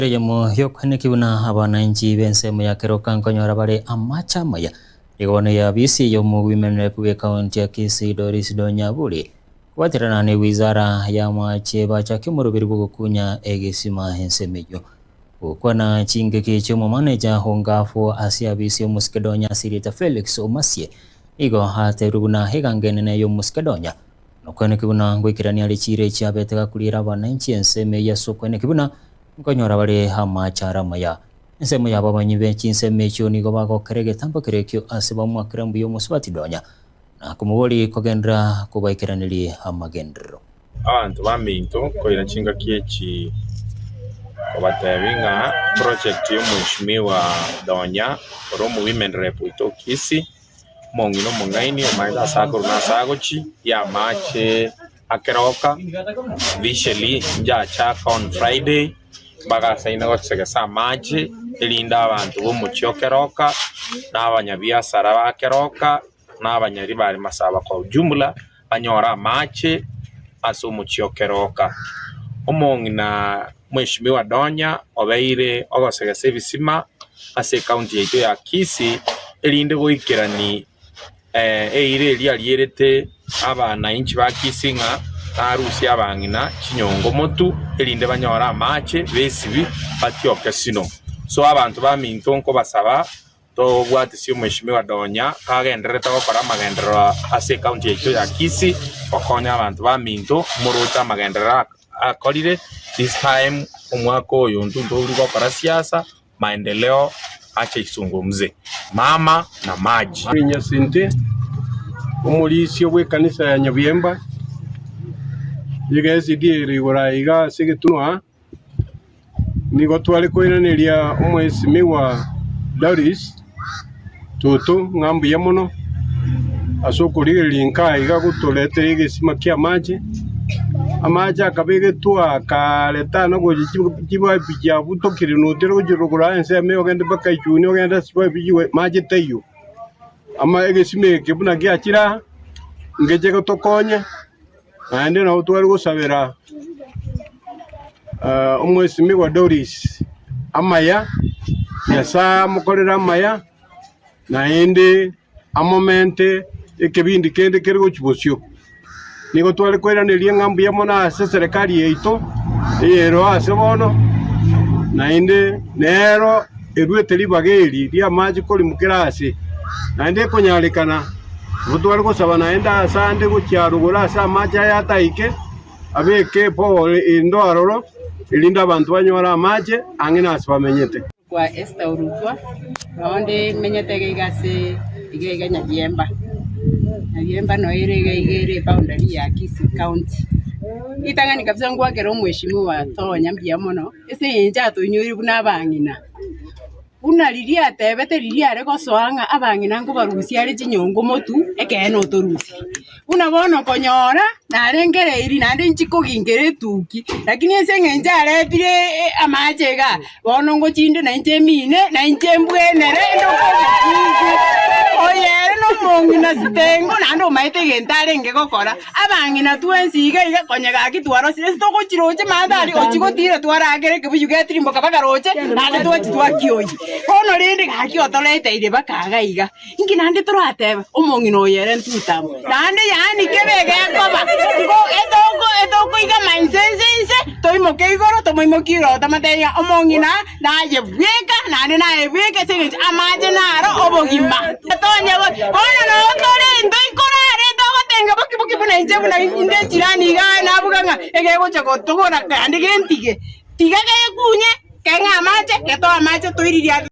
Eyemo y'okweneki buna abananchi b'ensemo ya Keroka nkonyora bare amache amaya. Nigo bono y'abisi y'omoguimenrep bw'ekaunti ya Kisii Doris Donyaburi kobwaterana ne wizara y'amache bachake omoroberi bw'ogokunya egesima ensemo eyio. Gokwana chingaki chi'omomaneja Ongafu ase abisi y'omosike Donya ase erieta Felix Omasie nigo atebirie buna eganga enene y'omosike Donya nokweneki buna ngoikerania are chiira echiabete gakuriera abananchi ensemo eyio ase okweneki buna Nkonyora bare amache are amaya. Ensemo y'abamanyi be chinsemo echio nigo bagokera egetambo keria ekio ase bamoakera mbuya omosubati Donya, na komoboria kogenderera kobaikeraneria amagenderero. Abanto baminto nkoira chingaki echi kobatebia ng'a project y'omweshimiwa Donya ore omo women rep oito o Kisii, omong'ina omong'aini omanyete ase akorwa na ase agochia, y'amache Akeroka, officially njachaka on Friday, bagasaina gosegesa amache, erinde abanto b'omochie o Keroka, na abanyabiasara ba Keroka, na abanyaribari masaba kwa ujumla, banyore amache ase omochie o Keroka. Omong'ina Mheshimiwa Donya obeire ogosegesa ebisima ase ecounty yaito ya Kisii, erinde goikerani Eira eria arierete abanainchi ba Kisii ng'a narusie abang'ina chinyongo motu, erinde banyore amache besibi batioke sino. So abanto baminto nkobasaba tobwatisie omweshimiwa Donya kagendererete gokora amagenderero ase ecounty yaito ya Kisii gokonya abanto baminto moroche amagenderero akorire this time omwaka oyo intwe ntori gokora siasa. Maendeleo acha isungumze mama na maji. Nyasinti, omorisia bw'ekanisa ya Nyabiemba, nigo esidi ere igoro aiga ase egetunwa, nigo tware koiraneria omwesimigwa Doris Toto ng'a mbuya mono ase okorigereria inka aiga gotoretera egesima ki'amache. Amache akaba egetwaa kare tana gocha chipipe chiabutokire notire gochia rogoro aye ensemo eye ogende mpaka ichuni ogende ase chipipe chiwe mache taiyo. Ama egesima eke buna giachire aa, ngeche gotokonya, naende nabo tware gosabera omwesimigwa Doris amaya, Nyasaye amokorere amaya, naende. amomente ekebindi kende kere gochia bosio. Nigo tware koiraneria ng'a mbuya mono ase eserekari yaito eyero ase bono, naende nero eruete ribaga eri ri'amache korimokera ase, naende ekonyarekana nabo tware gosaba naende ase ande gochia rogoro ase amache aya ataike, abeke epower ende aroro, erinde abanto banyore amache ang'e nase bamenyete. Kwa Esther Orutwa, noo nde menyete iga iga ase iga iga Nyabiemba. Nyabiemba noo ere iga iga ere eboundary ya Kisii county. Ritang'ani kabisa ngwakera omweshimiwa Tonya mbuya mono, ase eng'encho atoinyoire buna abang'ina. Buna riria atebete riria are gosoa ng'a abang'ina nkobarusia are chinyongo motwe, ekeene otorusie. Buna bono konyora narengereirie naende inchi koginkera etuki, lakini ase eng'encho aretire amache igaa, bono ngochinde nainche emine, nainche mbwenere ndoke obokungu. Oyo ere nomong'ina sitengo naende omanyete egento arenge gokora, abang'ina twensi iga iga konya gaki twarosire ase togochiroche mandhari ochia gotira twarakera ekebuyu getirimboka mpaka roche naende twachia twakioyia. Bono rende gaki otoreteire mpaka iga iga. Inki naende toratebe? Omong'ina oyo ere ntutamo, naende yaani kebe egekoba, igo etoko etokoigama inse inse inse, toimoke igoro tomoimokie igoro tomotebi ng'a omong'ina naye bweka naende naye bweka ase eng'encho amache naro obogima. Tonya go bono noo tore ntoikorare togotenga boki boki buna inche buna inde echirani igaa nabuga ng'a egegocha gotogora naende gentige, tiga gekunye, keng'e amache, getoe amache toiririe.